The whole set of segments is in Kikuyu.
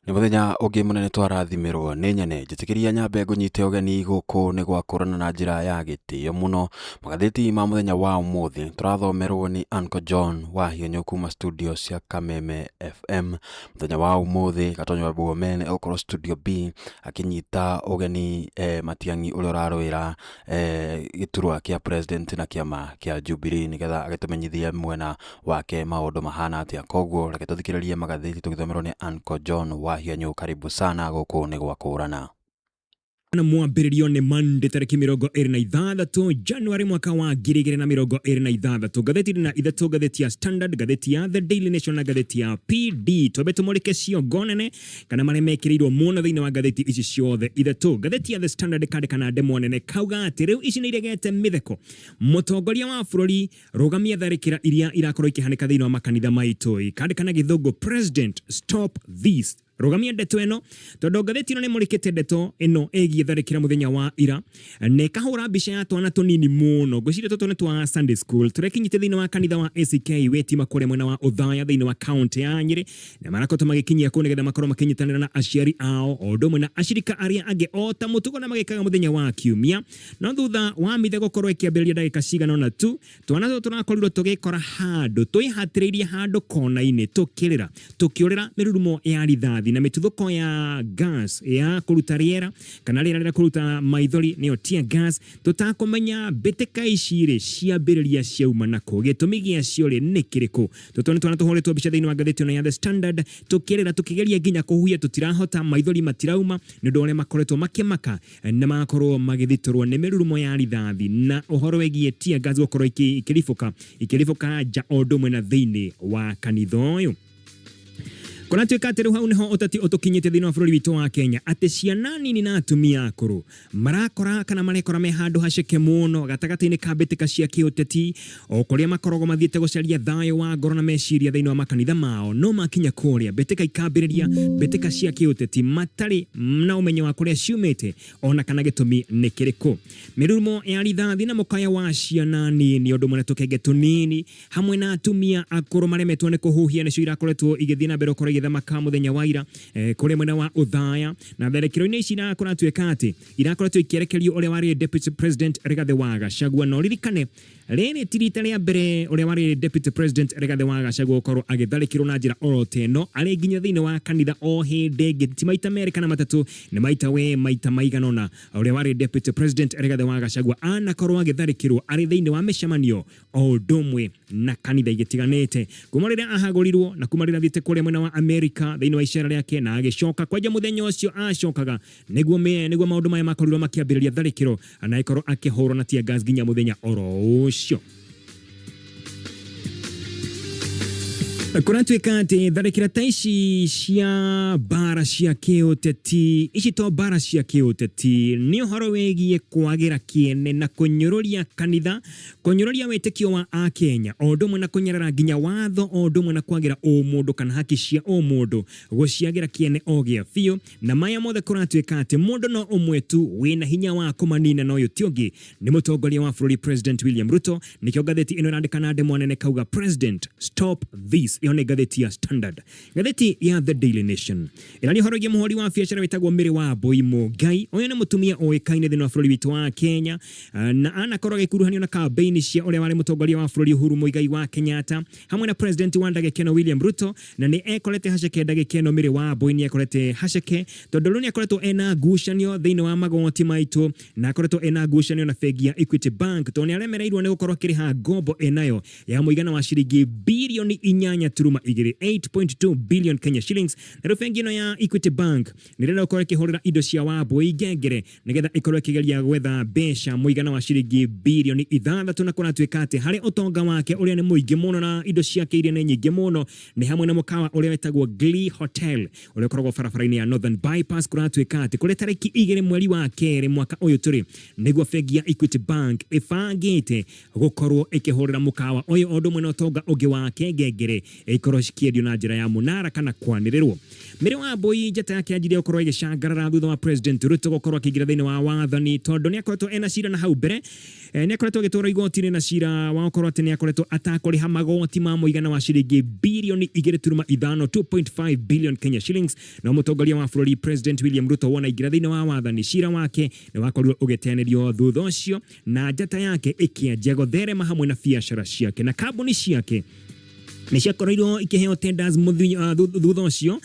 Nĩ mũthenya ũngĩ mũnene twarathimĩrwo nĩ nyene. Njĩtĩkĩria nyambe ngũnyite ũgeni gũkũ nĩ gwakũrana na njĩra ya gĩtĩo mũno. Magathĩti ma mũthenya wa ũmũthĩ tũrathomerwo nĩ Uncle John Wahiũnyũ kuma studio cia Kameme FM. Mũthenya wa ũmũthĩ Gatonyo wa Bomet egũkorwo studio B akĩnyita ũgeni Matiang'i ũrĩa ũrarũĩra gĩturwa kĩa president na kĩama kĩa Jubilee nĩgetha agĩtũmenyithie mwena wake maũndũ mahana atĩa. Koguo reke tũthikĩrĩrie magathĩti tũgĩthomerwo nĩ Uncle John Wahianyũ. Karibu sana gũkũ nĩ gwakũrana. Na mwambĩrĩrio nĩ Monday tarĩki 26 January mwaka wa 2026. Ngathĩti na ithatũ, ngathĩti ya Standard, ngathĩti ya The Daily Nation na ngathĩti ya PD. Twambe tũmũrĩke ciongo nene kana marĩa mekĩrĩirwo mũno thĩinĩ wa ngathĩti ici ciothe ithatũ. Ngathĩti ya The Standard kandĩka na ndemwa nene kauga atĩ rĩu ici nĩ iregete mĩtheko. Mũtongoria wa bũrũri rũgamia tharĩkĩra iria irakorwo ikĩhanĩka thĩinĩ wa makanitha maitũ. Kandĩka na gĩthũngũ President stop this. Rũgamia ndeto ĩno tondũ ngathĩti ĩno nĩ mũrĩkĩte ndeto ĩno ĩgiĩ tharĩkĩra mũthenya wa ira na ĩkahũra mbica ya twana tũnini mũno. Ngwĩciria tũtũ nĩ twa Sunday school tũrĩa kinyĩte thĩinĩ wa kanitha wa ACK Wĩtima kũrĩa mwena wa Othaya thĩinĩ wa kaunti ya Nyĩrĩ, na marakoretwo magĩkinyia kũu nĩgetha makorwo makĩnyitanĩra na aciari ao o ũndũ ũmwe na acirika arĩa angĩ o ta mũtugo na magĩkaga mũthenya wa Kiumia. No thutha wa mitha gũkorwo ĩkĩambĩrĩria ndagĩka cigana ũna tu, twana tũtũ tũrakorirwo tũgĩkora handũ twĩhatĩrĩirie handũ kona-inĩ tũkĩrĩra tũkĩũrĩra mĩrurumo ya rithathi na mĩtuthũko ya gas ya kũruta rĩera kana rĩera rĩa kũruta maithori nĩyo tear gas, tũtakũmenya mbĩtĩka ici rĩ ciambĩrĩria ciauma nakũ, gĩtũmi gĩacio rĩ nĩ kĩrĩkũ. Tũtũ nĩ twana tũhũrĩtwo mbica thĩinĩ wa ngathĩti ĩno ya The Standard tũkĩrĩra tũkĩgeria nginya kũhuhia tũtirahota, maithori matirauma nĩ ũndũ wa ũrĩa makoretwo makĩmaka na magakorwo magĩthitũrwo nĩ mĩrurumo ya rithathi na ũhoro wĩgiĩ tear gas gũkorwo ikĩribũka ikĩribũka nja o ũndũ ũmwe na thĩinĩ wa kanitha ũyũ. Kũratuĩka atĩ rĩu hau nĩho ũteti ũtũkinyĩtie thĩinĩ wa bũrũri witũ wa Kenya, atĩ ciana nini na atumia akũrũ marakora kana marekora me handũ haceke mũno gatagatĩ-inĩ ka mbĩtĩka cia kĩũteti o kũrĩa makoragwo mathiĩte gũcaria thayũ wa ngoro na meciria thĩinĩ wa makanitha mao, no makinya kũrĩa mbĩtĩka ikambĩrĩria mbĩtĩka cia kĩũteti matarĩ na ũmenyo wa kũrĩa ciumĩte ona kana gĩtũmi nĩ kĩrĩkũ. Mĩrurumo ya rithathi na mũkayo wa ciana nini ũndũ ũmwe na tũkenge tũnini hamwe na atumia akũrũ maremetwo nĩ kũhuhia nĩcio irakoretwo igĩthiĩ na mbere gũkorwo igĩthamaka mũthenya wa ira kũrĩa mwena wa Othaya. Na tharĩkĩro-inĩ ici kũratuĩka atĩ irakoretwo ikĩerekerio ũrĩa warĩ Deputy President Rigathĩ wa Gachagua. Na ũririkane rĩrĩ ti rita rĩa mbere ũrĩa warĩ Deputy President Rigathĩ wa Gachagua gũkorwo agĩtharĩkĩrwo na njĩra oro ta ĩno arĩ nginya thĩinĩ wa kanitha o hĩndĩ ĩngĩ, ti maita merĩ kana matatũ, nĩ maita we maita maigana ũna ũrĩa warĩ Deputy President Rigathĩ wa Gachagua anakorwo agĩtharĩkĩrwo arĩ thĩinĩ wa mĩcemanio o ũndũ ũmwe na kanitha igĩtiganĩte. Kuma rĩrĩa ahagũrirwo na kuma rĩrĩa athiĩte kũrĩa mwena wa Amerika thĩinĩ wa icera rĩake na agĩcoka kwanja mũthenya ũcio acokaga nĩguo nĩguo maũndũ maya makorirwo makĩambĩrĩria tharĩkĩro na agĩkorwo akĩhũrwo na tear gas nginya mũthenya oro ũcio. Kũratuĩka atĩ tharĩkĩra ta ici cia mbara cia kĩũteti, ici to mbara cia kĩũteti, nĩ ũhoro wĩgiĩ kwagĩra kĩene na kũnyũrũria kanitha, kũnyũrũria wĩtĩkio wa Akenya, o ũndũ ũmwe na kũnyarara nginya watho, o ũndũ ũmwe na kwagĩra ũmũndũ kana haki cia ũmũndũ, gũciagĩra kĩene o gĩa biũ. Na maya mothe kũratuĩka atĩ mũndũ no ũmwe tu wĩna hinya wa kũmanina na ũyũ ti ũngĩ nĩ mũtongoria wa bũrũri President William Ruto. Nĩkĩo ngathĩti ĩno ĩrandĩka na ndemwa nene kauga President stop this. Ĩyo nĩ ngathĩti ya Standard. Ngathĩti ya The Daily Nation ĩraria ũhoro wĩgiĩ mũhũri wa biacara wĩtagwo Mary Wambui Mũngai. Ũyũ nĩ mũtumia ũĩkaine thĩinĩ wa bũrũri witũ wa Kenya na anakorwo agĩkuruhanio na kambeini cia ũrĩa warĩ mũtongoria wa bũrũri Uhuru Muigai wa Kenyatta hamwe na president wa ndagĩka ĩno William Ruto, na nĩ ekorete haceke ndagĩka ĩno Mary Wambui nĩ ekorete haceke tondũ rĩu nĩ akoretwo ena ngucanio thĩinĩ wa magoti maitũ na akoretwo ena ngucanio na bengi ya Equity Bank tondũ nĩ aremereirwo nĩ gũkorwo akĩrĩha ngombo enayo ya mũigana wa ciringi birioni 8.2, 8.2 billion Kenya shillings. Na rĩu bengi ĩno ya Equity Bank nĩ ĩrenda gũkorwo ĩkĩhũrĩra indo cia Wambui ngengere nĩgetha ĩkorwo ĩkĩgeria gwetha mbeca mũigana wa ciringi birioni 6, na kũratuĩka atĩ harĩ ũtonga wake ũrĩa nĩ mũingĩ mũno na indo ciake iria nĩ nyingĩ mũno nĩ hamwe na mũkawa ũrĩa wĩtagwo Glee Hotel ũrĩa ũkoragwo barabara-inĩ ya Northern Bypass. Kũratuĩka atĩ kũrĩ tarĩki 2 mweri wa kerĩ mwaka ũyũ tũrĩ nĩguo bengi ya Equity Bank ĩbangĩte gũkorwo ĩkĩhũrĩra mũkawa ũyũ o ũndũ ũmwe na ũtonga ũngĩ wake ngengere. Ikorwo cikĩendio na njĩra ya mũnara kana kwanĩrĩrwo. Mary Wambui njata yake yanjirie gũkorwo ĩgĩcangarara thutha wa President Ruto gũkorwo akĩingĩra thĩinĩ wa wathani, tondũ nĩ akoretwo ena cira na hau mbere. Nĩ akoretwo agĩtwarwo igoti-inĩ na cira wa gũkorwo atĩ nĩ akoretwo atakũrĩha magoti ma mũigana wa ciringi birioni 2.5, 2.5 billion Kenya shillings. No mũtongoria wa bũrũri President William Ruto wona aingĩra thĩinĩ wa wathani, cira wake nĩ wakorirwo ũgĩteanĩrio thutha ũcio, na njata yake ĩkĩanjia gũtherema hamwe na biacara ciake na kambuni ciake nĩ ciakorirwo ikĩheo tenders thutha ũcio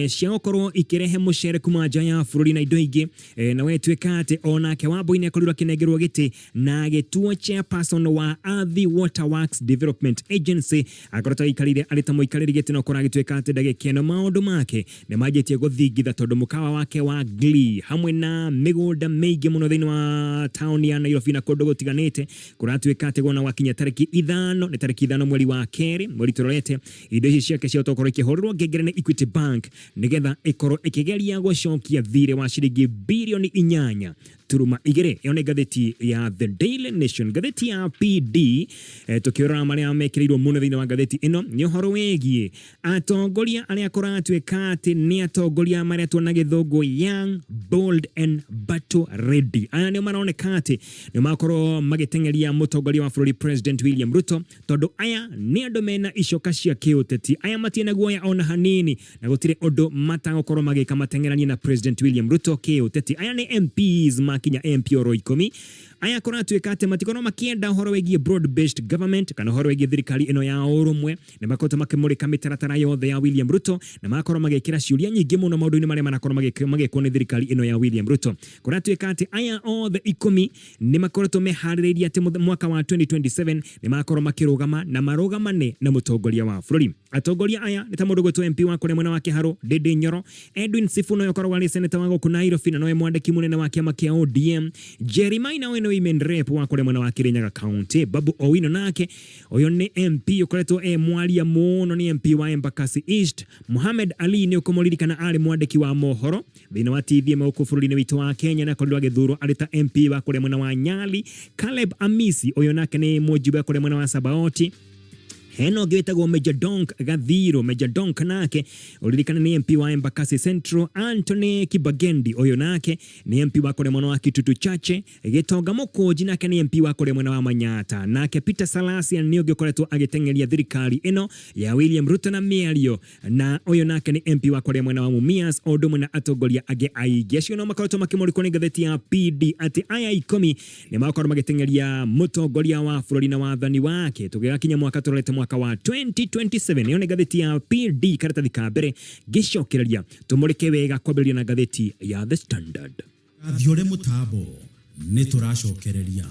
cia gũkorwo ikĩrehe mũcere kuma nja ya bũrũri na indo ingĩ. Na wetwĩka atĩ onake Wambui nĩ akorirwo akĩnengerwo gĩtĩ na agĩtuo chairperson wa Athi Water Works Development Agency. Akoretwo aikarĩire arĩ ta mũikarĩri gĩtĩ, no korwo agĩtuĩka atĩ ndagĩka ĩno maũndũ make nĩ manjĩtie gũthingitha, tondũ mũkawa wake wa Glee hamwe na mĩgũnda mĩingĩ mũno thĩinĩ wa taũni ya Nairobi na kũndũ gũtiganĩte kũratuĩka atĩ wona gwakinya tarĩki 5, nĩ tarĩki 5 mweri wa kerĩ, mweri tũrorete, indo ici ciake ciahota gũkorwo ikĩhũrĩrwo ngengere nĩ Equity Bank nĩgetha ĩkorwo ĩkĩgeria gũcokia thirĩ wa ciringi birioni 8.2. Ĩyo nĩ ngathĩti ya The Daily Nation. Ngathĩti ya PD, tũkĩrora marĩa mekĩrĩirwo mũno thĩinĩ wa ngathĩti ĩno nĩ ũhoro wĩgiĩ atongoria arĩa kũratuĩka atĩ nĩ atongoria maretwo na gĩthũngũ young, bold and battle ready. Aya nĩo maroneka atĩ nĩ makorwo magĩteng'eria mũtongoria wa bũrũri President William Ruto, tondũ aya nĩ andũ mena icoka cia kĩũteti. Aya matirĩ na guoya ona hanini, na gũtirĩ ũndũ matagũkorwo magĩka mateng'eranie na President William Ruto kĩũteti. Aya nĩ MPs makinya MP oro 10. Aya kũratuĩka atĩ matikorwo makĩenda ũhoro wĩgiĩ broad based government kana ũhoro wĩgiĩ thirikari ĩno ya ũrũmwe. Nĩ makoretwo makĩmũrĩka mĩtaratara yothe ya William Ruto na magakorwo magĩkĩra ciũria nyingĩ mũno maũndũ-inĩ marĩa marakorwo magĩkwo nĩ thirikari ĩno ya William Ruto. Kũratuĩka atĩ aya othe 10 nĩ makoretwo meharĩrĩirie atĩ mwaka wa 2027 nĩ makorwo makĩrũgama na marũgamane na mũtongoria wa bũrũri. Atongoria aya nĩ ta mũndũ gwĩtwo MP wa kũrĩa mwena wa Kĩharũ Ndindi Nyoro, Edwin Sifuna ũyũ ũkoragwo arĩ seneta wa gũkũ Nairobi na nowe mwandĩki mũnene wa kĩama kĩa ODM, Jerry Maina ũyũ nĩ women rep wa kũrĩa mwena wa Kirinyaga County, Babu Owino nake ũyũ nĩ MP ũkoretwo e mwaria mũno, nĩ MP wa Embakasi East, Mohamed Ali nĩ ũkũmũririkana arĩ mwandĩki wa mohoro thĩinĩ wa TVM gũkũ bũrũri-inĩ witũ wa Kenya na akorirwo agĩthurwo arĩ ta MP wa kũrĩa mwena wa Nyali, Caleb Amisi ũyũ nake nĩ mũjumbe wa kũrĩa mwena wa Sabaoti. Hena ũngĩ wĩtagwo Major Donk Gathiro, Major Donk nake ũririkane nĩ MP wa Embakasi Central. Anthony Kibagendi ũyũ nake nĩ MP wa kũrĩa mwena wa Kitutu Chache. Gĩtonga Mũkũnji nake nĩ MP wa kũrĩa mwena wa Manyata. Nake Peter Salasya nĩ ũngĩ ũkoretwo agĩteng'eria thirikari ĩno ya William Ruto na mĩario, na ũyũ nake nĩ MP wa kũrĩa mwena wa Mumias, o ũndũ ũmwe na atongoria angĩ aingĩ. Acio no makoretwo makĩmũrĩkwo nĩ ngathĩti ya PD atĩ aya 10 nĩ makorwo magĩteng'eria mũtongoria wa bũrũri na wathani wake tũgĩgakinya mwaka tũrorete mwaka wa 2027. Ĩyo nĩ ngathĩti ya PD karatathi ka mbere. Ngĩcokereria tũmũrĩke wega kwambĩrĩria na ngathĩti ya The Standard. Thiore mũtambo nĩ tũracokereria.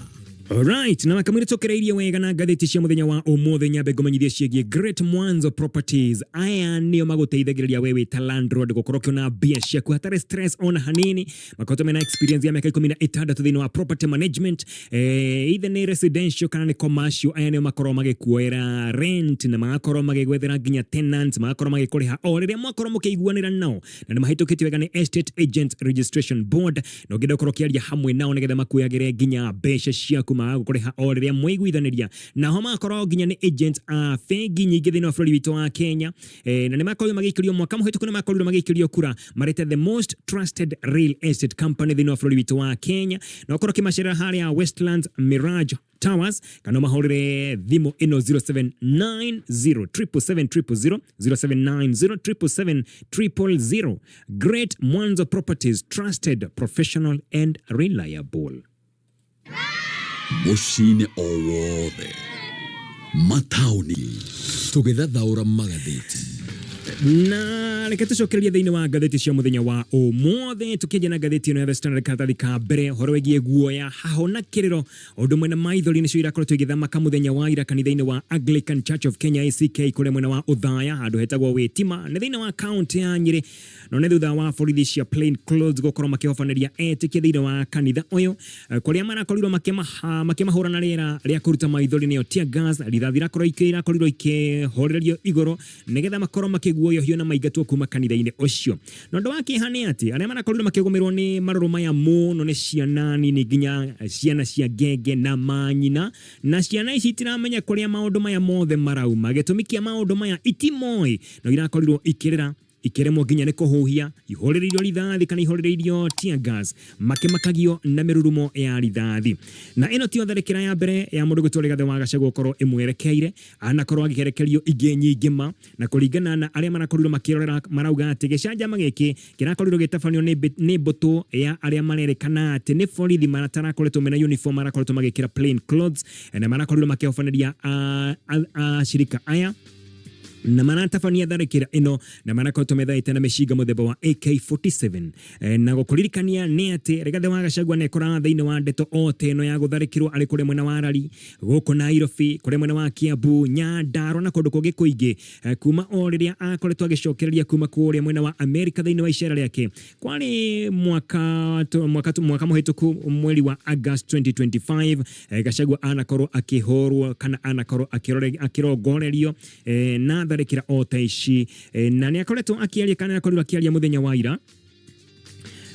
Alright, na kamwĩrĩ tũkereirie wega na ngathĩti cia mũthenya wa ũmũthĩ, nyambe ngũmenyithie ciĩgiĩ Great Mwanzo Properties. Aya nĩo magũteithagĩrĩria we wĩ ta landlord gũkorwo ũkĩona mbia ciaku hatarĩ stress ona hanini. Makoretwo mena experience ya mĩaka 16 thĩinĩ wa property management, either nĩ residential kana nĩ commercial. Aya nĩo makorwo magĩkuoera rent na magakorwo magĩgwethera nginya tenants, magakorwo magĩkũrĩha o rĩrĩa mwakorwo mũkĩiguanĩra nao, na nĩ mahĩtũkĩtio wega nĩ Estate Agents Registration Board. Na ũngĩenda gũkorwo ũkĩaria hamwe nao nĩgetha makuoyagĩre nginya mbeca ciaku, magagũkũrĩha o rĩrĩa mwaiguithanĩria naho, magakorwo nginya nĩ agents a bengi nyingĩ thĩinĩ wa bũrũri witũ wa Kenya. Na nĩ makorirwo magĩikĩrio mwaka mũhĩtũku, nĩ makorirwo magĩikĩrio kura marĩte the most trusted real estate company thĩinĩ wa bũrũri witũ wa Kenya. Na ũkorwo ũkĩmacerera harĩa Westlands Mirage Towers, kana mahũrĩre thimũ ĩno 0790 777 000, 0790 777 000. Great Mwanzo Properties, trusted, professional and reliable. Mũciĩ-inĩ o wothe mataũni tũgĩthathaũra magathĩti. Na reke tũcokererie thĩinĩ wa ngathĩti cia mũthenya wa ũmũthĩ, tũkĩanjia na ngathĩti ĩno ya The Standard karatathi ka mbere, ũhoro wĩgiĩ guoya, haho na kĩrĩro ũndũ mwena maithori nĩcio irakoretwo igĩthamaka mũthenya wa ira kanitha-inĩ wa Anglican Church of Kenya ACK kũrĩa mwena wa Othaya, handũ hetagwo Wĩtima, nĩ thĩinĩ wa kaunti ya Nyĩrĩ. No nĩ thutha wa borithi cia plain clothes gũkorwo makĩhobanĩria etĩkia thĩinĩ wa kanitha ũyũ, kũrĩa marakorirwo makĩmahũra na rĩera rĩa kũruta maithori nĩyo tear gas. Rithathi irakorirwo ikĩhorererio igũrũ nĩgetha makorwo makĩgua. makĩguoyohio na maingatwo kuma kanitha-inĩ ũcio. Na ũndũ wa kĩeha nĩ atĩ arĩa marakorirwo makĩgũmĩrwo nĩ marũrũ maya mũno nĩ ciana nini nginya ciana cia ngenge na manyina, na ciana ici itiramenya kũrĩa maũndũ maya mothe marauma. Gĩtũmi kĩa maũndũ maya itimoĩ, no irakorirwo ikĩrĩra ikĩremwo nginya nĩ kũhuhia, ihũrĩrĩirio rithathi kana ihũrĩrĩirio tear gas, makĩmakagio na mĩrurumo ya rithathi. Na ĩno tiyo tharĩkĩra ya mbere ya mũndũ gwĩtwo Rigathĩ wa Gachagua gũkorwo ĩmwerekeire, anakorwo agĩkerekerio ingĩ nyingĩ ma, na kũringana na arĩa marakorirwo makĩrorera marauga atĩ gĩcanjama gĩkĩ kĩrakorirwo gĩtabanio nĩ mbũtũ ya arĩa marerĩkana atĩ nĩ borithi matarakoretwo mena uniform, marakoretwo magĩkĩra plain clothes na marakorirwo makĩhobanĩria acirika aya na maratabania tharĩkĩra ĩno na marakoretwo methaĩte na mĩcinga mũthemba wa AK47. Na gũkũririkania nĩ atĩ Rigathĩ wa Gachagua nĩ ekoraga thĩinĩ wa ndeto o ta ĩno ya gũtharĩkĩrwo arĩ kũrĩa mwena wa Rari gũkũ Nairobi, kũrĩa mwena wa Kiambu, Nyandarua na kũndũ kũngĩ kũingĩ, kuma o rĩrĩa akoretwo agĩcokereria kuma kũrĩa mwena wa Amerika thĩinĩ wa icera rĩake kwarĩ mwaka mũhĩtũku mweri wa August 2025. Gachagua anakorwo akĩhũrwo kana anakorwo akĩrongorerio na tharĩkĩra o ta ici, na nĩ akoretwo akĩaria kana akorirwo akĩaria mũthenya wa ira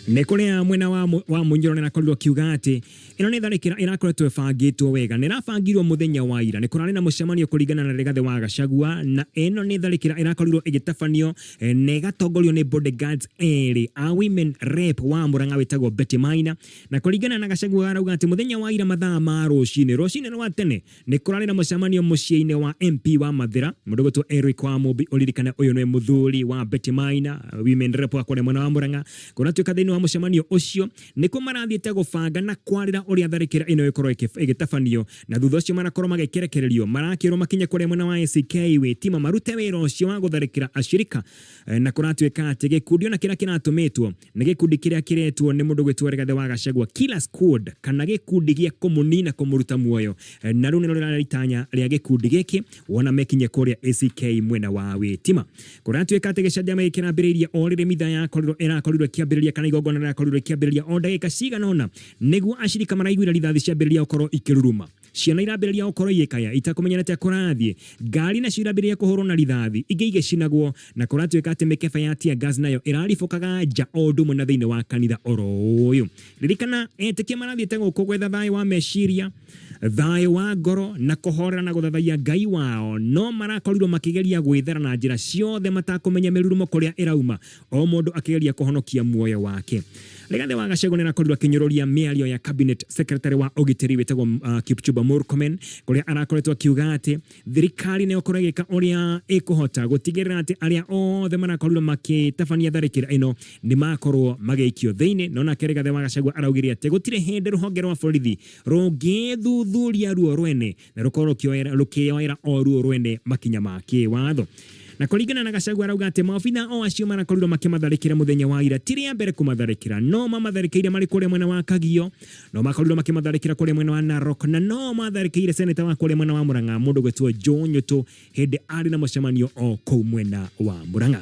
nĩ kũrĩa mwena wa Mũnyoro, nĩ arakorirwo akiuga atĩ ĩno nĩ tharĩkĩra ĩrakoretwo ĩbangĩtwo wega na ĩrabangirwo mũthenya wa ira. Nĩ kũrarĩ na mũcemanio kũringana na Rigathĩ wa Gachagua, na ĩno nĩ tharĩkĩra ĩrakorirwo ĩgĩtabanio na ĩgatongorio nĩ bodyguards erĩ a women rep wa Murang'a wĩtagwo Betty Maina. Na kũringana na Gachagua arauga atĩ mũthenya wa ira mathaa ma rũcinĩ rũcinĩ rwa tene nĩ kũrarĩ na mũcemanio mũciĩ-inĩ wa MP wa Mathĩra mũndũ gwĩtwo Eric Wamũmbi. Ũririkane ũyũ nĩwe mũthuri wa Betty Maina, women rep wa kũrĩa mwena wa Murang'a. Kũratuĩka thĩinĩ wa mũcemanio ũcio nĩkuo marathiĩte gũbanga na kwarĩra ũrĩa tharĩkĩra ĩno ĩkorwo ĩgĩtabanio, na thutha ũcio marakorwo magĩkĩrekererio marakĩrwo makinye kũrĩa mwena wa ACK Witima marute wĩra ũcio wa gũtharĩkĩra acirika. Na kũratuĩka atĩ gĩkundi ona kĩrĩa kĩratũmĩtwo nĩ gĩkundi kĩrĩa kĩretwo nĩ mũndũ gwĩtwo Rigathĩ wa Gachagua Killer Squad, kana gĩkundi gĩa kũmũnina kũmũruta muoyo, na rĩu nĩrĩo rĩrarĩ itanya rĩa gĩkundi gĩkĩ wona mekinye kũrĩa ACK mwena wa Witima. Kũratuĩka atĩ gĩcanjama gĩkĩ kĩrambĩrĩirie o rĩrĩ mitha yakorirwo ĩrakorirwo ĩkĩambĩrĩria kana igongona rĩrakorirwo rĩkĩambĩrĩria o ndagĩka cigana ũna nĩguo acirika maraiguire rithathi ciambĩrĩria gũkorwo ikĩruruma, ciana irambĩrĩria gũkorwo igĩkaya itakũmenya nĩatĩa kũrathiĩ, ngari nacio irambĩrĩria kũhũrwo na rithathi, ingĩ igĩcinagwo, na kũratuĩka atĩ mĩkebe ya tear gas nayo ĩraribũkaga nja o ũndũ ũmwe na thĩinĩ wa kanitha oro ũyũ. Ririkana etĩkia marathiĩte gũkũ gwetha thayũ wa meciria, thayũ wa ngoro na kũhorera na gũthathaiya Ngai wao, no marakorirwo makĩgeria gwĩthara na njĩra ciothe matakũmenya mĩrurumo kũrĩa ĩrauma, o mũndũ akĩgeria kũhonokia muoyo wake. Rigathĩ wa Gachagua nĩarakorirwo akĩnyũrũria mĩario ya cabinet secretary wa ũgitĩri wĩtagwo Kipchumba Murkomen, kũrĩa arakoretwo akiuga atĩ thirikari nĩ ĩgũkorwo ĩgĩka ũrĩa ĩkũhota gũtigĩrĩra atĩ arĩa othe marakorirwo makĩtabania tharĩkĩra ĩno nĩ makorwo magĩikio thĩinĩ. No nake Rigathĩ wa Gachagua araugire atĩ gũtirĩ hĩndĩ rũhonge rwa borithi rũngĩthuthuria ruo rwene na rũkorwo rũkĩyoera o ruo rwene makinya ma kĩwatho. Na kũringana na Gachagua arauga atĩ maobitha o acio marakorirwo makĩmatharĩkĩra mũthenya wa ira ti rĩa mbere kũmatharĩkĩra, no mamatharĩkĩire marĩ kũrĩa mwena wa Kagio, no makorirwo makĩmatharĩkĩra kũrĩa mwena wa Narok, na no matharĩkĩire seneta wa kũrĩa mwena wa Murang'a mũndũ gwĩtwo Joe Nyũtũ hĩndĩ arĩ na mũcemanio o kũu mwena wa Murang'a.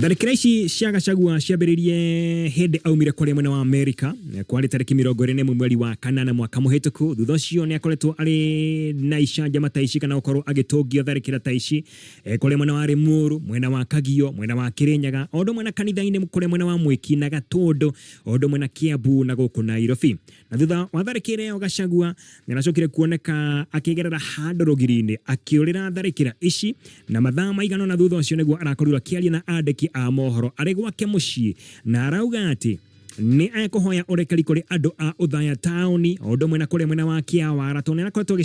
Tharĩkĩra ici cia Gachagua ciambĩrĩirie hĩndĩ aumire kũrĩa mwena wa Amerika, kwarĩ tarĩki 21 mweri wa kanana mwaka mũhĩtũku. Thutha ũcio nĩ akoretwo arĩ na icanjama ta ici kana gũkorwo agĩtũngio tharĩkĩra ta ici kũrĩa mwena wa Limuru, mwena wa Kagio, mwena wa Kirinyaga, o ũndũ ũmwe na kanitha-inĩ kũrĩa mwena wa Mwiki na Gatũndũ, o ũndũ ũmwe na Kiambu na gũkũ Nairobi. Na thutha wa tharĩkĩra ĩyo Gachagua nĩaracokire kuoneka akĩgerera handũ rũgiri-inĩ akĩũrĩra tharĩkĩra ici, na mathaa maigana ũna thutha ũcio nĩguo arakorirwo akĩaria na andĩki a mohoro arĩ gwake mũciĩ, na arauga atĩ nĩ ekũhoya ũrekeri kũrĩ andũ a Othaya taũni o ũndũ ũmwe na kũrĩa mwena wa Kĩawara, tondũ nĩarakoretwo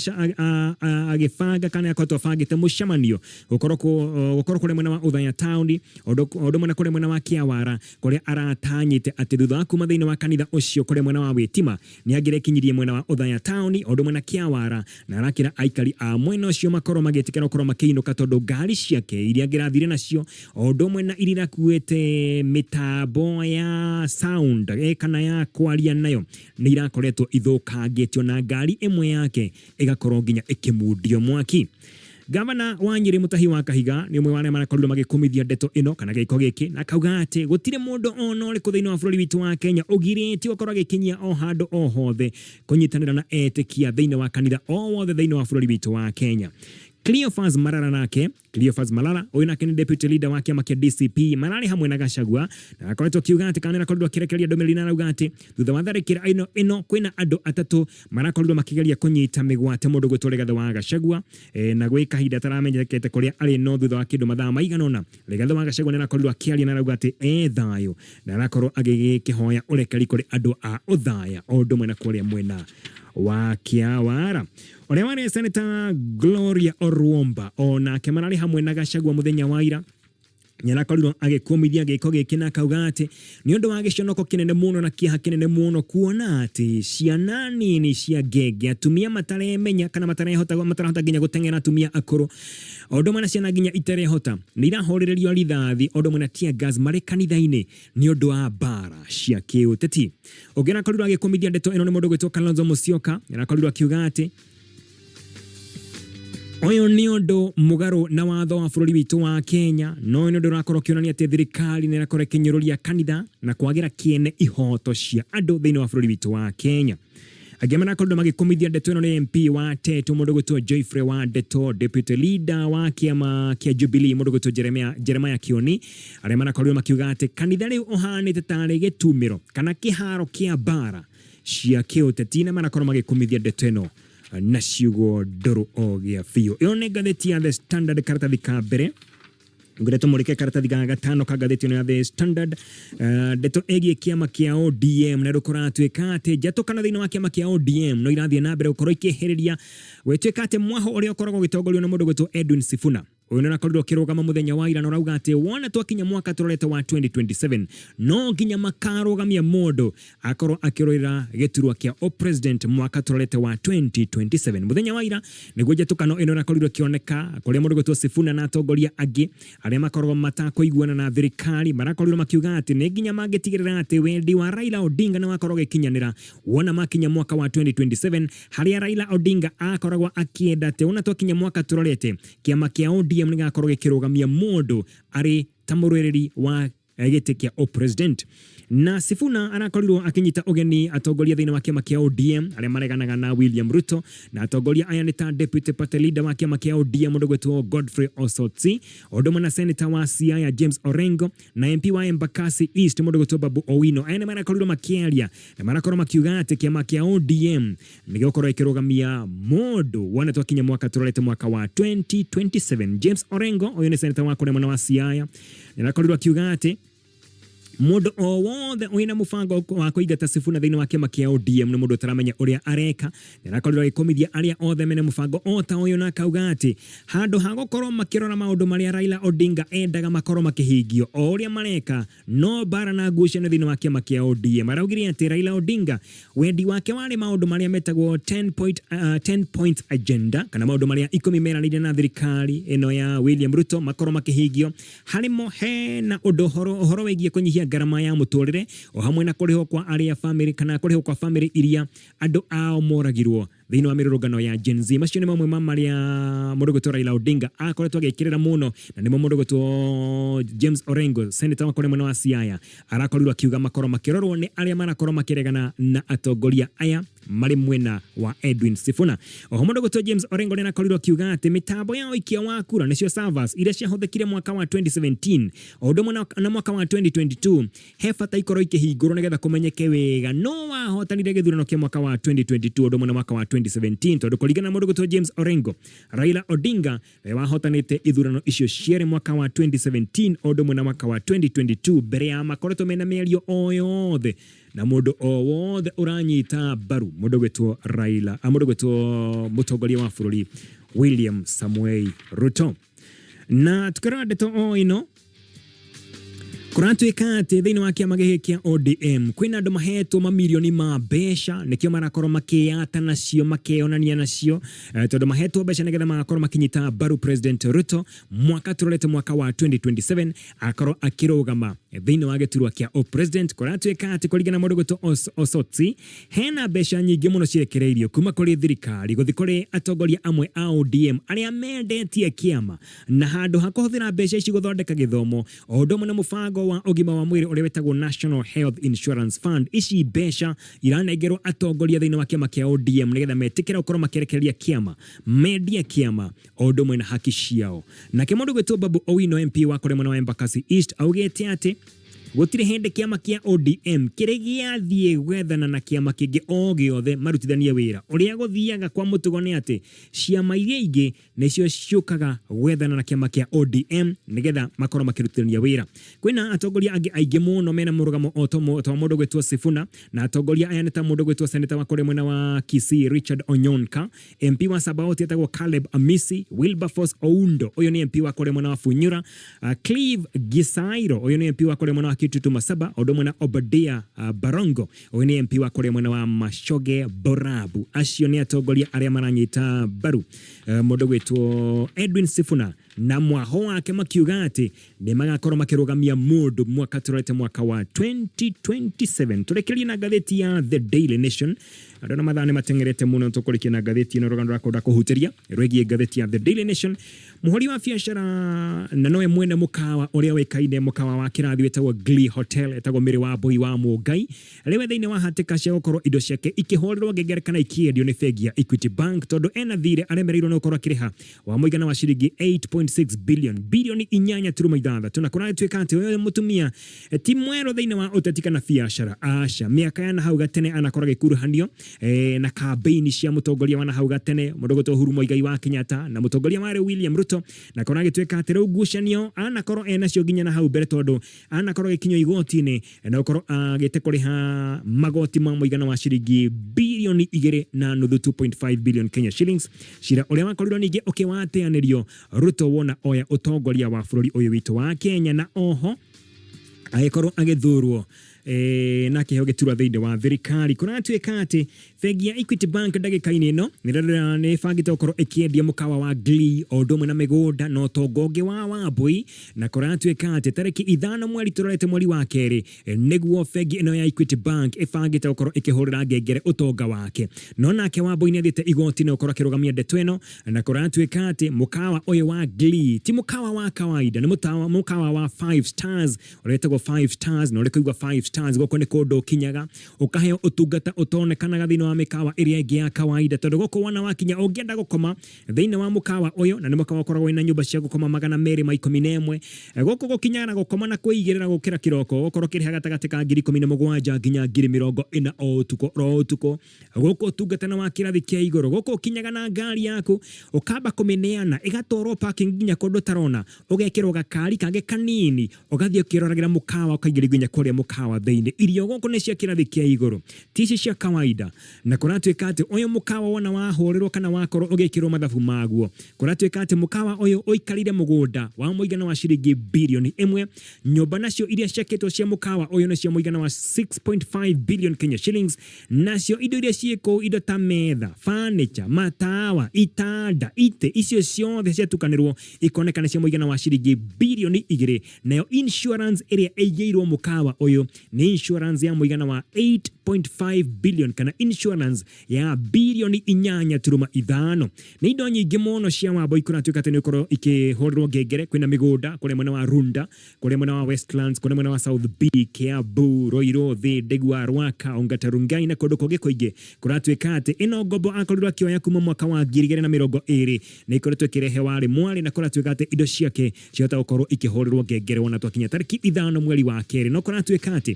agĩbanga kana nĩakoretwo abangĩte mũcemanio gũkorwo kũrĩa mwena wa Othaya taũni o ũndũ ũmwe na kũrĩa mwena wa Kĩawara, kũrĩa aratanyĩte atĩ thutha wa kuma thĩinĩ wa kanitha ũcio kũrĩa mwena wa Wĩtima nĩ angĩrekinyirie mwena wa Othaya taũni o ũndũ ũmwe na Kĩawara, na arakĩra aikari a mwena ũcio makorwo magĩtĩkĩra gũkorwo makĩinũka tondũ ngari ciake iria angĩrathire nacio o ũndũ ũmwe na iria irakuĩte mĩtambo ya sound kana ya kwaria nayo nĩ irakoretwo ithũkangĩtio na ngari ĩmwe yake ĩgakorwo nginya ĩkĩmundio mwaki. Gavana wa Nyĩrĩ Mũtahi wa Kahiga nĩ ũmwe wa arĩa marakorirwo magĩkũmithia ndeto ĩno kana gĩko gĩkĩ, na akauga atĩ gũtirĩ mũndũ ona ũrĩkũ thĩinĩ wa bũrũri witũ wa Kenya ũgirĩtio gũkorwo agĩkinyia o handũ o hothe kũnyitanĩra na etĩkia thĩinĩ wa kanitha o wothe thĩinĩ wa bũrũri witũ wa Kenya. Cleophas Malala nake, Cleophas Malala ũyũ nake nĩ deputy leader wa kĩama kĩa DCP, mararĩ hamwe na Gachagua na akoretwo akiuga atĩ kana nĩarakorirwo akĩrekereria ndũmĩrĩri na arauga atĩ thutha wa tharĩkĩra ĩno ĩno kwĩna andũ atatũ marakorirwo makĩgeria kũnyita mĩgwate mũndũ gwĩtwo Rigathĩ wa Gachagua e, na gwĩ kahinda ataramenyekete kũrĩa arĩ no thutha wa kĩndũ mathaa maigana ũna Rigathĩ wa Gachagua nĩarakorirwo akĩaria na arauga atĩ e thayũ na arakorwo agĩkĩhoya ũrekeri kũrĩ andũ a Othaya o ũndũ ũmwe na kũrĩa mwena wa Kĩawara. Ũrĩa warĩ Seneta Gloria Orwomba o nake mararĩ hamwe na Gachagua mũthenya wa ira nĩarakorirwo agĩkũmithia gĩko gĩkĩ na akauga atĩ nĩ ũndũ wa gĩconoko kĩnene mũno na kĩeha kĩnene mũno kuona atĩ ciana nini cia ngenge atumia mataremenya kana matarehota matarahota nginya gũteng'era atumia akũrũ o ũndũ ũmwe na ciana nginya itarehota nĩ irahũrĩrĩrio rithathi o ũndũ ũmwe na tear gas marĩ kanitha-inĩ nĩ ũndũ wa mbara cia kĩũteti. Ũngĩ arakorirwo agĩkũmithia ndeto ĩno nĩ mũndũ gwĩtwo Kalonzo Musyoka, arakorirwo akiuga atĩ ũyũ nĩ ũndũ mũgarũ na watho wa bũrũri witũ wa Kenya, no ũyũ nĩ ũndũ ũrakorwo ũkĩonania atĩ thirikari nĩ ĩrakorwo ĩkĩnyũrũria kanitha na kwagĩra kĩene ihoto cia andũ thĩinĩ wa bũrũri witũ wa Kenya. Angĩ marakorirwo magĩkũmithia ndeto ĩno nĩ MP wa Tetu mũndũ gwĩtwo Geoffrey wa Ndeto, deputy leader wa kĩama kĩa Jubilee mũndũ gwĩtwo Jeremiah, Jeremiah Kioni, arĩa marakorirwo makiuga atĩ kanitha rĩu ũhanĩte tarĩ gĩtumĩro kana kĩharo kĩa mbara cia kĩũteti na marakorwo magĩkũmithia ndeto ĩno na ciugo ndũrũ o gĩa biũ. Ĩyo nĩ ngathĩti ya The Standard karatathi ka mbere. Ngwenda tũmũrĩke karatathi ga gatano ka ngathĩti ĩno ya The Standard. Ndeto ĩgiĩ kĩama kĩa ODM na rũkũratuĩka atĩ njatũkano thĩinĩ wa kĩama kĩa ODM no irathiĩ na mbere gũkorwo ikĩhĩrĩria gwĩtuĩka atĩ mwaho ũrĩa ũkoragwo ũgĩtongorio nĩ mũndũ gwĩtwo Edwin Sifuna ũyũ nĩ ũrakorirwo ũkĩrũgama mũthenya wa ira na ũrauga atĩ wona twakinya mwaka tũrorete wa 2027 no nginya makarũgamia mũndũ akorwo akĩrũĩrĩra gĩturwa kĩa ũpresident mwaka tũrorete wa 2027. Mũthenya wa ira nĩguo njatũkano ĩno ĩrakorirwo ĩkĩoneka kũrĩa mũndũ gwĩtwo Sifuna na atongoria angĩ arĩa makoragwo matakũiguana na thirikari marakorirwo makiuga atĩ nĩ nginya mangĩtigĩrĩra atĩ wendi wa Raila Odinga nĩ wakorwo ũgĩkinyanĩra wona makinya mwaka wa 2027 harĩa Raila Odinga akoragwo akĩenda atĩ wona twakinya mwaka tũrorete kĩama kĩa ODM nĩ gĩgakorwo gĩkĩrũgamia mũndũ arĩ ta mũrũĩrĩri wa gĩtĩ kĩa ũpresident. Na Sifuna arakorirwo akĩnyita ũgeni atongoria thĩinĩ wa kĩama kĩa ODM arĩa mareganaga na William Ruto, na atongoria aya nĩ ta deputy party leader wa kĩama kĩa ODM ũndũ gwĩtwo Godfrey Osotsi, ũndũ ũmwe na senator wa Siaya James Orengo na MP wa Embakasi East mũndũ gwĩtwo Babu Owino. Aya nĩ marakorirwo makĩaria na marakorwo makiuga atĩ kĩama kĩa ODM nĩ gĩgũkorwo gĩkĩrũgamia mũndũ wona twakinya mwaka tũrorete mwaka wa 2027. James Orengo ũyũ nĩ senator wa kũrĩa mwena wa Siaya nĩarakorirwo akiuga atĩ mũndũ o wothe wĩna mũbango wa kũingata Sifuna thĩinĩ wa kĩama kĩa ODM nĩ mũndũ ũtaramenya ũrĩa areka. Nĩarakorirwo agĩkũmithia arĩa othe mena mũbango o ta ũyũ na akauga atĩ handũ ha gũkorwo makĩrora maũndũ marĩa Raila Odinga endaga makorwo makĩhingio o ũrĩa mareka no mbara na ngucanio thĩinĩ wa kĩama kĩa ODM. Araugire atĩ Raila Odinga wendi wake warĩ maũndũ marĩa metagwo 10 point, 10 point agenda kana maũndũ marĩa ikũmi meranĩire na thirikari ĩno ya William Ruto makorwo makĩhingio. Harĩ mo hena ũndũ ũhoro wĩgiĩ kũnyihia ngarama ya mũtũrĩre o hamwe na kũrĩhwo kwa arĩa famĩlĩ kana kũrĩhwo kwa famĩlĩ iria andũ ao moragirwo thĩinĩ wa mĩrũrũngano ya Gen Z. Macio nĩ mamwe ma marĩa mũndũ gwĩtwo Raila Odinga akoretwo agĩkĩrĩra mũno, na nĩmo mũndũ gwĩtwo James Orengo, senator wa kũrĩa mwena wa Siaya, arakorirwo akiuga makorwo makĩrorwo nĩ arĩa marakorwo makĩregana na atongoria aya marĩ mwena wa Edwin Sifuna. Oho mũndũ gwĩtwo James Orengo nĩ arakorirwo akiuga atĩ mĩtambo ya ũikia wa kura nĩcio servers iria ciahũthĩkire mwaka wa 2017 o ũndũ ũmwe na mwaka wa 2022 he bata ikorwo ikĩhingũrwo nĩgetha kũmenyeke wega no wahotanire gĩthurano kĩa mwaka wa 2022 ũndũ ũmwe na mwaka wa 2017 tondũ kũringana na mũndũ gwĩtwo James Orengo, Raila Odinga nĩwe wahotanĩte ithurano icio cierĩ mwaka wa 2017 o ũndũ ũmwe na mwaka wa 2022 mbere ya makoretwo mena mĩario o yothe na mũndũ o wothe ũranyita mbaru mũndũ gwĩtwo Raila, mũndũ gwĩtwo mũtongoria wa bũrũri William Samoei Ruto. Na tukĩrora ndeto o ĩno kũratuĩka atĩ thĩinĩ wa kĩama gĩkĩ kĩa ODM kwĩna andũ mahetwo mamirioni ma mbeca nĩkĩo marakorwo makĩyata nacio makeyonania nacio tondũ mahetwo mbeca nĩgetha magakorwo makĩnyita mbaru President Ruto mwaka tũrorete mwaka wa 2027 akorwo akĩrũgama thĩinĩ wa gĩturwa kĩa ũpresident. Kũratuĩka atĩ kũringana na mũndũ gwĩtwo Osotsi hena mbeca nyingĩ mũno cirekereirio kuma kũrĩ thirikari gũthiĩ kũrĩ atongoria amwe a ODM arĩa mendetie kĩama na handũ ha kũhũthĩra mbeca ici gũthondeka gĩthomo o ũndũ ũmwe na mũbango Mũbango wa ũgima wa mwĩrĩ ũrĩa wĩtagwo National Health Insurance Fund. Ici mbeca iranengerwo atongoria thĩinĩ wa kĩama kĩa ODM nĩgetha metĩkĩre gũkorwo makĩrekereria kĩama, mendie kĩama o ũndũ ũmwe na haki ciao. Nake mũndũ gwĩtwo Babu Owino MP wa kũrĩa mwena wa Embakasi East augĩte atĩ gũtirĩ hĩndĩ kĩama kĩa ODM kĩrĩ gĩathiĩ gwethana na kĩama kĩngĩ o gĩothe marutithanie wĩra. Ũrĩa gũthiaga kwa mũtugo nĩ atĩ ciama iria ingĩ nĩcio ciũkaga gwethana na kĩama kĩa ODM nĩgetha makorwo makĩrutithania wĩra. Kwĩna atongoria angĩ aingĩ mũno mena mũrũgamo o ta mũndũ gwĩtwo Sifuna, na atongoria aya nĩ ta mũndũ gwĩtwo seneta wa kũrĩa mwena wa Kisii Richard Onyonka, MP wa Sabaoti etagwo Caleb Amisi, Wilberforce Oundo ũyũ nĩ MP wa kũrĩa mwena wa Funyura, Clive Gisairo ũyũ nĩ MP wa kũrĩa mwena wa Kitutu Masaba, ũndũ ũmwe na Obadia Barongo ũyũ nĩ MP wa kũrĩa mwena wa Machoge Borabu. Acio nĩ atongoria arĩa maranyita mbaru mũndũ gwĩtwo Edwin Sifuna na mwaho wake makiuga atĩ nĩ magakorwo makĩrũgamia mũndũ mwaka tũrorete mwaka wa 2027. Tũrĩkĩrie na ngathĩti ya The Daily Nation. Andũ na mathaa nĩ mateng'erete mũno, tũkũrĩkia na ngathĩti ĩno rũgano rwakwa ndakũhutĩria rwĩgiĩ ngathĩti ya The Daily Nation. Mũhũri wa biacara na nowe mwene mũkawa ũrĩa ũĩkaine mũkawa wa kĩrathi wĩtagwo Glee Hotel etagwo Mĩrĩ wa Mbũi wa Mũngai rĩu e thĩinĩ wa hatĩka cia gũkorwo indo ciake ikĩhũrĩrwo ngengere kana ikĩendio nĩ bengi ya Equity Bank tondũ ena thirĩ aremereirwo nĩ gũkorwo akĩrĩha wa mũigana wa ciringi 8.6 billion bilioni inyanya turuma ithathatũ na kũratuĩka atĩ ũyũ mũtumia ti mwerũ thĩinĩ wa ũteti kana biacara aca mĩaka ya nahau gatene anakorwo agĩkuruhanio na kambeini cia mũtongoria wa nahau gatene mũndũ gwĩtwo Uhuru Muigai wa Kenyatta na mũtongoria wa rĩu William Ruto na korwo agĩtuĩka atĩ rĩu ngucanio anakorwo enacio nginya nahau mbere tondũ anakorwo agĩkinyio igoti-inĩ na gũkorwo agĩte kũrĩha magoti ma mũigana wa ciringi bilioni igĩrĩ na nuthu 2.5 billion Kenya shillings cira ũrĩa wakorirwo ningĩ ũkĩwateanĩrio Ruto wona oya ũtongoria wa bũrũri ũyũ witũ wa Kenya na oho agĩkorwo agĩthurwo na akĩheo gĩturwa thĩinĩ wa thirikari. Kũratuĩka atĩ bengi ya Equity Bank ndagĩka-inĩ ĩno nĩ ĩbangĩte gũkorwo ĩkĩendia mũkawa wa Glee o ũndũ ũmwe na mĩgũnda na ũtonga ũngĩ wa Wambui, na kũratuĩka atĩ tarĩki 5 mweri tũrorete mweri wa kerĩ nĩguo bengi ĩno ya Equity Bank ĩbangĩte gũkorwo ĩkĩhũrĩra ngengere ũtonga wake. No nake Wambui nĩ athiĩte igoti-inĩ gũkorwo akĩrũgamia ndeto ĩno, na kũratuĩka atĩ mũkawa ũyũ wa Glee ti mũkawa wa kawaida, nĩ mũkawa wa 5 stars ũrĩa wĩtagwo 5 stars, na ũrĩ kũigua 5 stars gũkũ nĩ kũndũ ũkinyaga ũkaheo ũtungata ũtonekanaga thĩinĩ wa mĩkawa ĩrĩa ĩngĩ ya kawaida, tondũ gũkũ wona wakinya ũngĩenda gũkoma thĩinĩ wa mũkawa ũyũ, na nĩ mũkawa ũkoragwo wĩna nyũmba cia gũkoma 211, gũkũ gũkinyaga na gũkoma na kwĩigĩrĩra gũkĩra kĩroko gũkorwo kĩrĩha gatagatĩ ka 17,000 nginya 40,000 o ũtukũ ro ũtukũ. Gũkũ ũtungata na wa kĩrathi kĩa igũrũ, gũkũ ũkinyaga na ngari yaku ũkamba kũmĩneana ĩgatwarwo parking nginya kũndũ ũtarona, ũgekĩrwo gakari kangĩ kanini ũgathiĩ ũkĩroragĩra mũkawa ũkaingĩrio nginya kũrĩa mũkawa thĩinĩ. Irio gũkũ nĩ cia kĩrathi kĩa igũrũ, ti ici cia kawaida. Na kũratuĩka atĩ ũyũ mũkawa wona wahũrĩrwo kana wakorwo ũgĩkĩrwo mathabu maguo, kũratuĩka atĩ mũkawa ũyũ ũikarĩire mũgũnda wa mũigana wa ciringi bilioni 1. Nyũmba nacio iria ciakĩtwo cia mũkawa ũyũ nĩ cia mũigana wa 6.5 billion Kenya shillings. Nacio indo iria ciĩ kũu, indo ta metha, furniture, matawa, itanda, itĩ, icio ciothe ciatukanĩrwo ikoneka nĩ cia mũigana wa ciringi bilioni 2. Nayo insurance ĩrĩa ĩigĩirwo mũkawa ũyũ nĩ insurance ya mũigana wa 8.5 billion kana insurance ya bilioni 8.5. Nĩ indo nyingĩ mũno cia Wambui kũratuĩka atĩ nĩ ũkorwo ikĩhũrĩrwo ngengere. Kwĩna mĩgũnda kũrĩa mwena wa Runda, kũrĩa mwena wa Westlands, kũrĩa mwena wa South B, Kiambu, Ruiru, Thindigua, Ruaka, Ongata Rongai na kũndũ kũngĩ kũingĩ. Kũratuĩka atĩ ĩno ngombo akorirwo akĩoya kuma mwaka wa 2020 nĩ ikoretwo ĩkĩrehe warĩ mwarĩ, na kũratuĩka atĩ indo ciake ciahota gũkorwo ikĩhũrĩrwo ngengere wona twakinya tarĩki 5 mweri wa kerĩ. No kũratuĩka atĩ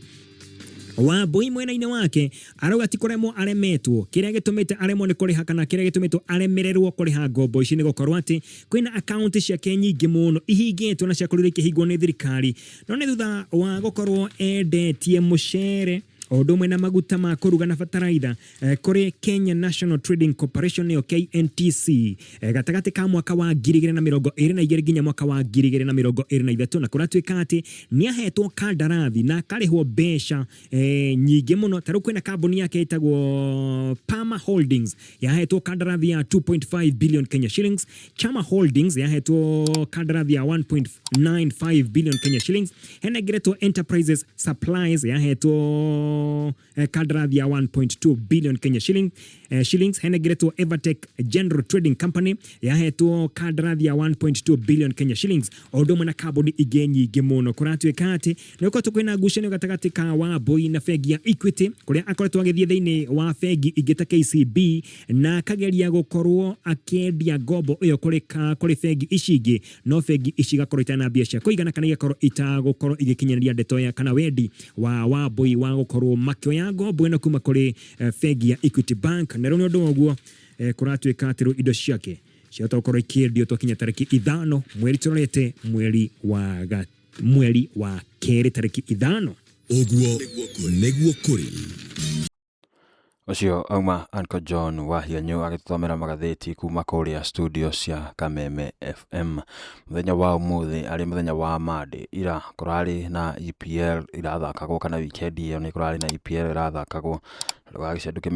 Wambui mwena-inĩ wake arauga ti kũremwo aremetwo, kĩrĩa gĩtũmĩte aremwo nĩ kũrĩha kana kĩrĩa gĩtũmĩtwo aremererwo kũrĩha ngombo ici nĩ gũkorwo atĩ kwĩna akaunti ciake nyingĩ mũno ihingĩtwo na ciakorirwo ikĩhingwo nĩ thirikari, no nĩ thutha wa gũkorwo endetie mũcere o ũndũ ũmwe na maguta ma kũruga na bataraitha kũrĩ Kenya National Trading Corporation nĩyo KNTC gatagatĩ ka mwaka wa 2022 nginya mwaka wa 2023, na kũratuĩka atĩ nĩ ahetwo kandarathi na akarĩhwo mbeca nyingĩ mũno. Ta rĩu kwĩna kambuni yake ĩtagwo Pama Holdings yahetwo kandarathi ya 2.5 billion Kenya shillings, Chama Holdings yahetwo kandarathi ya 1.95 billion Kenya shillings, hena ĩngĩ ĩretwo Enterprises Supplies yahetwo Ĩrahetwo kandarathi ya 1.2 billion Kenya shillings. Henengeretwo Evertech General Trading Company, yahetwo kandarathi ya 1.2 billion Kenya shillings, o ũndũ ũmwe na kambuni ingĩ nyingĩ mũno. Kũratuĩka atĩ nĩ gũkoretwo kwĩna ngucanio gatagatĩ ka Wambui na bengi ya Equity, kũrĩa akoretwo agĩthiĩ thĩinĩ wa bengi ingĩ ta KCB na akageria gũkorwo akĩendia ngombo ĩyo kũrĩ bengi ici ingĩ, no bengi ici igakorwo itarĩ na mbia cia kũigana kana igakorwo itagũkorwo igĩkinyanĩria ndeto ya kana wendi wa Wambui wa gũkorwo makĩoya ngombo ĩno kuma kũrĩ bengi ya Equity Bank. Na rĩu nĩ ũndũ wa ũguo kũratuĩka atĩ rĩu indo ciake ciahota gũkorwo ikĩendio twakinya tarĩki 5 mweri tũrorete, mweri wa kerĩ tarĩki 5. Ũguo nĩguo kũrĩ. Ũcio auma Uncle John Wahianyũ agĩtũthomera magathĩti kuma kũrĩa studio cia Kameme FM. Mũthenya wa ũmũthĩ arĩ mũthenya wa Monday, ira kũrarĩ na EPL irathakagwo, kana weekend ĩyo nĩ kũrarĩ na EPL ĩrathakagwo. Ndũgagĩcenduke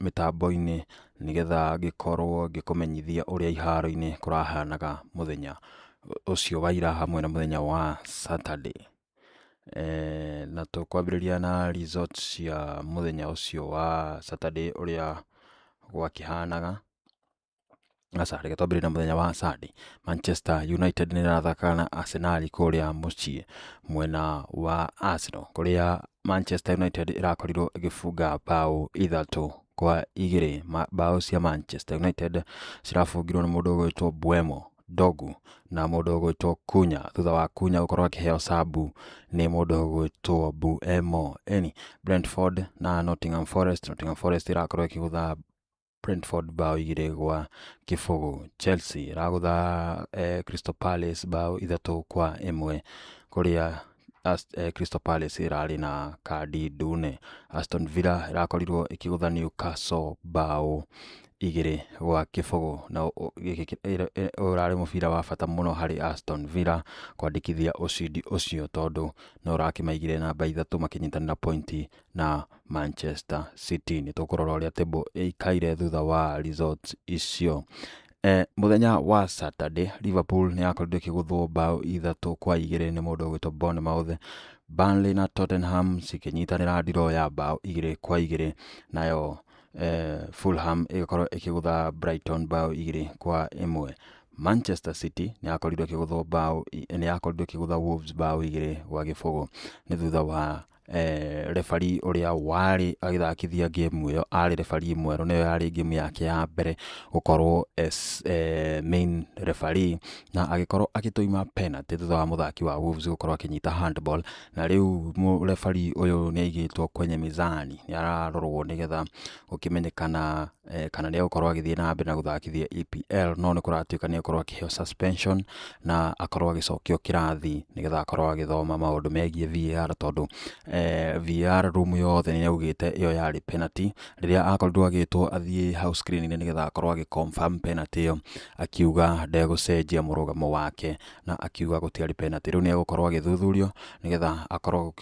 mĩtambo-inĩ nĩgetha ngĩkorwo ngĩkũmenyithia ũrĩa iharo-inĩ kũrahanaga mũthenya ũcio wa ira hamwe na mũthenya wa Saturday. Na tũkwambĩrĩria na results cia mũthenya ũcio wa Saturday ũrĩa gwakĩhanaga. Aca, reke twambĩrĩrie na mũthenya wa Sunday. Manchester United nĩ ĩrathakaga na Arsenal kũrĩa mũciĩ mwena wa Arsenal, kũrĩa Manchester United ĩrakorirwo ĩgĩbunga bao 3-2. Bao cia Manchester United cirabungirwo nĩ mũndũ ũgwĩtwo Mbeumo, Dogu na mũndũ ũgwĩtwo Cunha, thutha wa Cunha gũkorwo akĩheo sub nĩ mũndũ ũgwĩtwo Mbeumo. Eni Brentford na Nottingham Forest, Nottingham Forest ĩrakorwo ĩkĩgũtha Brentford bao 2-0. Chelsea ĩragũtha Crystal Palace bao 3-1, kũrĩa Crystal Palace ĩrarĩ na kandi ndune. Aston Villa ĩrakorirwo ĩkĩgũtha Newcastle bao 2-0, na ũrarĩ mũbira wa bata mũno harĩ Aston Villa kwandĩkithia ũcindi ũcio, tondũ no ũrakĩmaigire namba 3 makĩnyitanĩra pointi na Manchester City. Nĩ tũkũrora ũrĩa table ĩikaire thutha wa results icio. Mũthenya wa Saturday, Liverpool nĩ yakorirwo ĩkĩgũthwo bao 3-2 nĩ mũndũ ũgwĩtwo Bournemouth. Burnley na Tottenham cikĩnyitanĩra draw ya bao 2-2, nayo Fulham ĩgĩkorwo ĩkĩgũtha Brighton bao 2-1. Manchester City nĩ yakorirwo ĩkĩgũthwo bao nĩ yakorirwo ĩkĩgũtha Wolves bao 2-0, nĩ thutha wa referee ũrĩa warĩ agĩthakithia game ĩyo arĩ referee mwerũ, nĩyo yarĩ game yake ya mbere gũkorwo as main referee, na agĩkorwo agĩtũima penalty thutha wa mũthaki wa Wolves gũkorwo akĩnyita handball. Na rĩu referee ũyũ nĩ aigĩtwo kwenye mizani, nĩ ararorwo nĩgetha gũkĩmenyekana kana nĩ egũkorwo agĩthiĩ na mbere na gũthakithia EPL, no nĩ kũratuĩka nĩ egũkorwo akĩheo suspension na akorwo agĩcokio kĩrathi nĩgetha akorwo agĩthoma maũndũ megiĩ VAR, tondũ VAR room yothe nĩ yaugĩte ĩyo yarĩ penalty. Rĩrĩa akorirwo agĩtwo athiĩ hau screen-inĩ nĩgetha akorwo agĩ confirm penalty ĩyo, akiuga ndegũcenjia mũrũgamo wake na akiuga gũtiarĩ penalty. Rĩu nĩ egũkorwo agĩthuthurio nĩgetha akorwo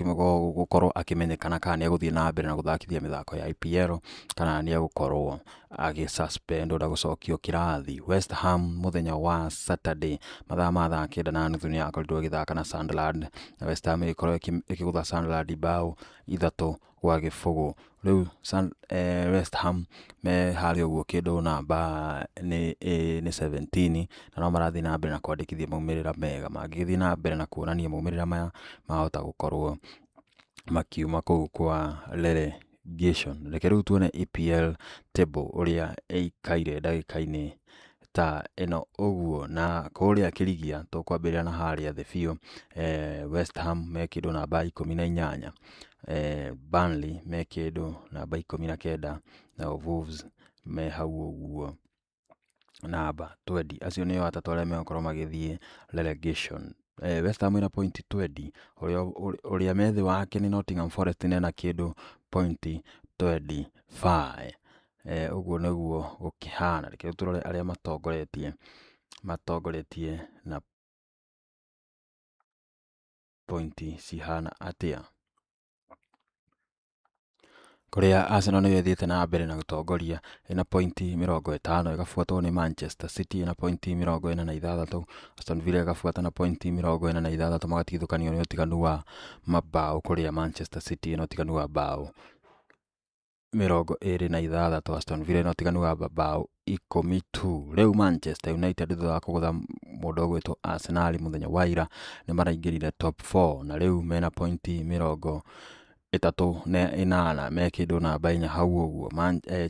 gũkorwo akĩmenyekana kana nĩ egũthiĩ na mbere na gũthakithia mĩthako ya EPL kana nĩ egũkorwo agĩ-suspendwo na gũcokio kĩrathi. West Ham mũthenya wa Saturday mathaa ma thaa 9:30 nĩ yakorirwo ĩgĩthaka na Sunderland, na West Ham ĩgĩkorwo ĩkĩgũtha Sunderland bao 3-0. Rĩu West Ham me harĩa ũguo kĩndũ namba nĩ 17, na no marathiĩ na mbere na kwandĩkithia maumĩrĩra mega. Mangĩgĩthiĩ na mbere na kuonania maumĩrĩra maya, mahota gũkorwo makiuma kũu kwa relegation. Reke rĩu tuone EPL table ũrĩa ĩikaire ndagĩka-inĩ ta ĩno ũguo. Na kũrĩa kĩrigia tũkwambĩrĩria na harĩa thĩ biũ, West Ham me kĩndũ namba 18, Burnley me kĩndũ namba 19, nao Wolves me hau ũguo namba 20. Acio nĩo atatũ arĩa megũkorwo magĩthiĩ relegation. West Ham ĩna point 20, ũrĩa me thĩ wake nĩ Nottingham Forest nena kĩndũ point 25. Ũguo nĩguo gũkĩhana. Reke tũrore arĩa matongoretie na pointi cihana atĩa. Kũrĩa Arsenal nĩyo ĩthiĩte na mbere na gũtongoria ĩna pointi 50, ĩgabuatwo nĩ Manchester City ĩna pointi 46, Aston Villa ĩgabuata na pointi 46, magatigithũkanio nĩ ũtiganu wa mabao kũrĩa Manchester City ĩna ũtiganu wa bao 26, Aston Villa ĩna ũtiganu wa mabao 10 tu. Rĩu Manchester United thutha wa kũgũtha mũndũ ũgwĩtwo Arsenal mũthenya wa ira nĩ maraingĩrire top 4 na rĩu mena pointi 38, me kĩndũ namba 4 hau ũguo.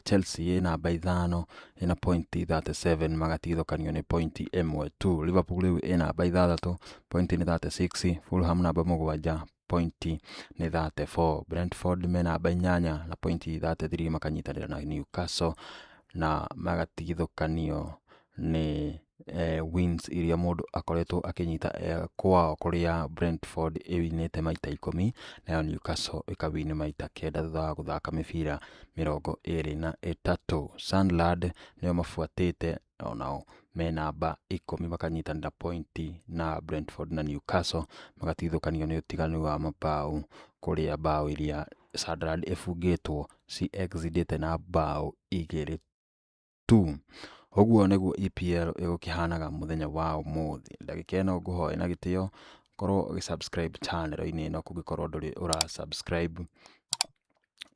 Chelsea ĩ namba 5 ĩna pointi 37, magatigithũkanio nĩ pointi 1 tu. Liverpool rĩu ĩ namba 6, pointi nĩ 36, Fulham namba 7, pointi nĩ 34. Brentford me namba 8 na pointi 33, makanyitanĩra na Newcastle na magatigithũkanio nĩ wins iria mũndũ akoretwo akĩnyita kwao, kũrĩa Brentford ĩwinĩte maita 10 nayo Newcastle ĩkawini maita 9 thutha wa gũthaka mĩbira 23. Sunderland nĩo mabuatĩte, onao me namba 10, makanyitanĩra pointi na Brentford na Newcastle, magatigithũkanio nĩ ũtiganu wa mabao, kũrĩa bao iria Sunderland ĩbungĩtwo ci exceedĩte na bao 2 tu. Ũguo nĩguo EPL ĩgũkĩhanaga mũthenya wa ũmũthĩ. Ndagĩka ĩno ngũhoe na gĩtĩo korwo ũgĩ subscribe channel-inĩ ĩno kũngĩkorwo ndũrĩ ũra subscribe,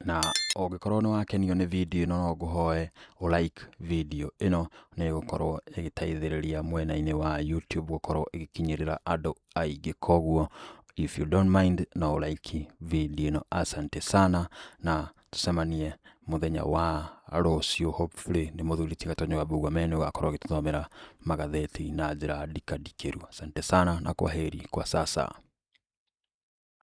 na ũngĩkorwo nĩ wakenio nĩ video ĩno no ngũhoe ũ like video ĩno, nĩ ĩgũkorwo ĩgĩteithĩrĩria mwena-inĩ wa YouTube gũkorwo ĩgĩkinyĩrĩra andũ aingĩ. Koguo if you don't mind no ũ like video ĩno. Asante sana na tũcemanie mũthenya wa rũciũ, hopefully nĩ mũthuri ti Gatonyo wa Mbugua Mene ũgakorwo ũgĩtũthomera magathĩti na njĩra ndikandikĩru. Asante sana na kwaheri kwa sasa.